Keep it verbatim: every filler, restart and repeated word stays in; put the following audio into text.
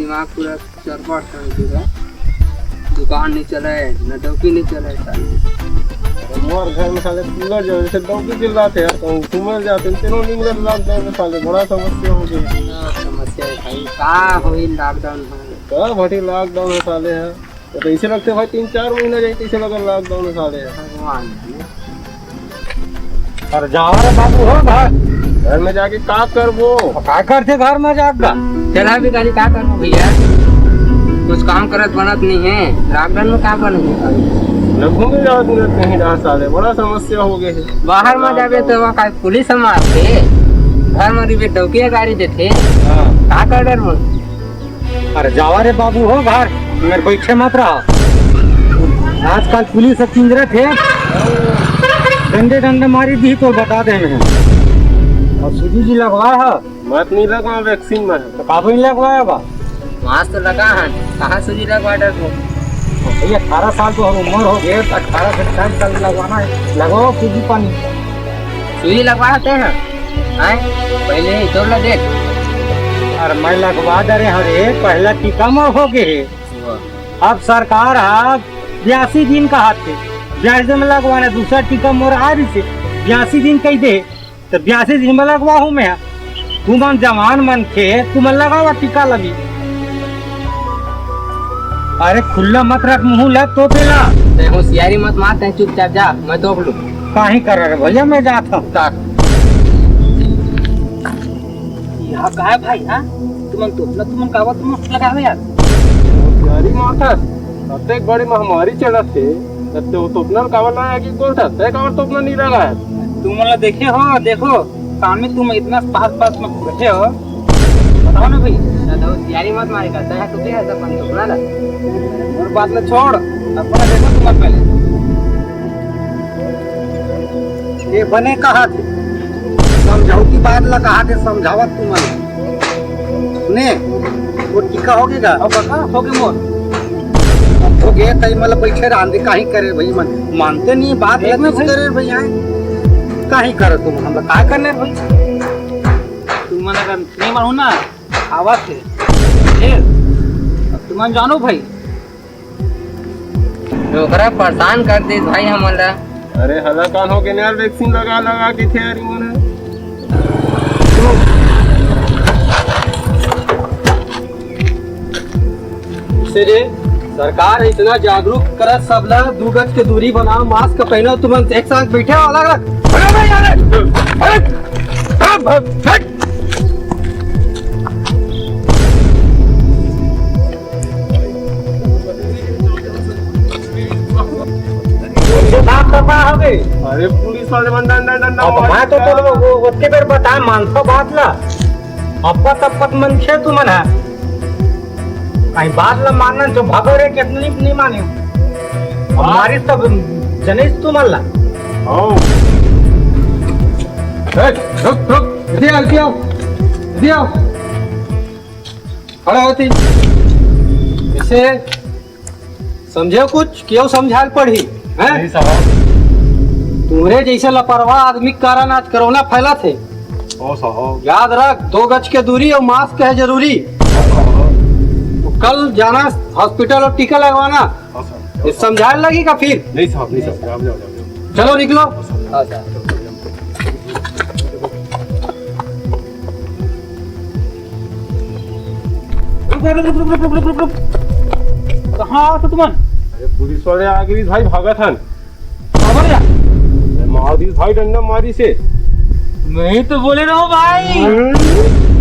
दिमाग पूरा चरपट कर दिया। दुकान नहीं चले, न डौकी नहीं चले साले। मोर घर में साले कूलर जो जैसे डौकी चिल्लाते हैं, कहूँ घूमे जाते हैं, तीनों दिन में लॉकडाउन में साले बड़ा समस्या हो गई। क्या समस्या है भाई, का होई लॉकडाउन में? का भटी लॉकडाउन है साले है। तो कैसे लगते भाई, तीन चार महीना जाए, कैसे लगा लॉकडाउन में साले है। भगवान। अरे जावा रे बाबू हो घर। घर में जाके का करबो? अब का करथे घर में जाके? चला भी गाड़ी का करबो भैया, कुछ काम करत बनत नहीं है, लॉकडाउन में का बनही? न घूमे जावत मिलत नहीं रहा साले, बड़ा समस्या हो गए है। बाहर में जाबे तो वहाँ का पुलिस मारथे, घर में रिबे डौकिया गाड़ी देथे। हाँ। का कर डर मन? अरे जावा रे बाबू हो घर, मेरे बैठे मत रहा। आजकल पुलिस अब पिंजरे थे, डंडे डंडे मारी दी तो बता दे मैं। और सूजी जी लगवा है? मत नहीं लगवा वैक्सीन में। तो काबू नहीं लगवाया बा? मास्क तो लगा है, कहाँ सूजी लगवा डर को? भैया अठारह साल तो हर उम्र हो गए, तो अठारह से साठ साल लगवाना है, लगवाओ सूजी पानी। सूजी लगवा होते हैं? आए, पहले ही तोड़ ला देख। अरे मैं लगवा दे रहे हरे, पहला टीका मोर हो गए है। अब सरकार हा बयासी दिन का हाथ थे, बयासी दिन में लगवाना, दूसरा टीका मोर आ रही से बयासी दिन कही दे, तो बयासी दिन में लगवा हूँ मैं। तुमन जवान मन थे, तुमन लगावा टीका लगी। अरे खुल्ला मत रख मुँह ला तो पेला। तैं होशियारी मत मार, तैं चुपचाप जा, मैं तोप लूँ। काहे कर रहे भैया, मैं जात हूँ। काट। यहाँ का है भाई, हाँ? तुमन तोपना, तुमन कावा, तुमन लगावे यार। होशियारी मार, अतेक बड़ी महामारी चलत हे, तब ते वो तोपना कावा लाया कि बोलता, तैं कावा तोपना नहीं लगा है। तुमन ला देखे हो, देखो, सामने तुम इतना पास पास में बैठे हो, बताओ ना भाई। ज्यादा होशियारी मत मारेगा, तैं तो क्या है, अपन तोपना ला। और बात ला छोड़, अपना देखो तुमन पहले। ये बने कहा थे, समझौती बात ला कहा थे, समझावत तुमन ने, वो टीका हो गया? अब बता, हो गए मोर। अब हो गए, तई मतलब बैठे रहन दे, काहे करे भाई मन, मानते नहीं बात, एक ला मिनट कुछ भाई। करे भाई, आए काहे करे तुम, हम का करने भाई? तुमन अगर नहीं मानो ना, आवाज से, फिर अब तुमन जानो भाई। डोकरा परेशान कर दे भाई हमन ला। अरे हला कान हो के यार, वैक्सीन लगा लगा के थे यार, मन। से जे सरकार इतना जागरूक करत सब ला, दू गज के दूरी बनाओ, मास्क पहनो, तुमन एक साथ बैठे हो अलग अलग। अरे भाई, अरे, अरे, अरे, हट। ये बात तो का हो गई? अरे पुलिस वाले मन डंडा डंडा अब मार मैं तो दिया। चलो वो ओतके बेर बता, मानसो बात ला। अब्बत अब्बत मनखे तुमन है। कहीं बात ला मानन तो भगो रे, कितनी नहीं माने। अब हाँ। मारिस तब जनिस तुमन ला। हाँ। ए, रुक, रुक, इधर आओ, इधर आओ। इधर आओ। खड़ा होती। इसे समझे कुछ, केव समझाए पड़ही, हैं? नहीं साहब। तुम्हरे जैसे लापरवाह आदमी के कारण आज कोरोना फैला थे। ओ साहब। याद रख, दो गज के दूरी और मास्क है जरूरी। हाँ साहब। तो कल जाना हॉस्पिटल और टीका लगवाना। हाँ साहब। ये समझाए लगी का फिर? नहीं साहब, नहीं साहब, जाओ, जाओ, जाओ, जाओ। चलो निकलो। हाँ साहब। रुक, रुक, रुक। कहाँ आवत हो तुमन? अरे पुलिस वाले आ गए भाई, भागत हन। खबर या? अरे मार दी भाई, डंडा मारी से। मैं तो बोले रहो भाई। हम्म।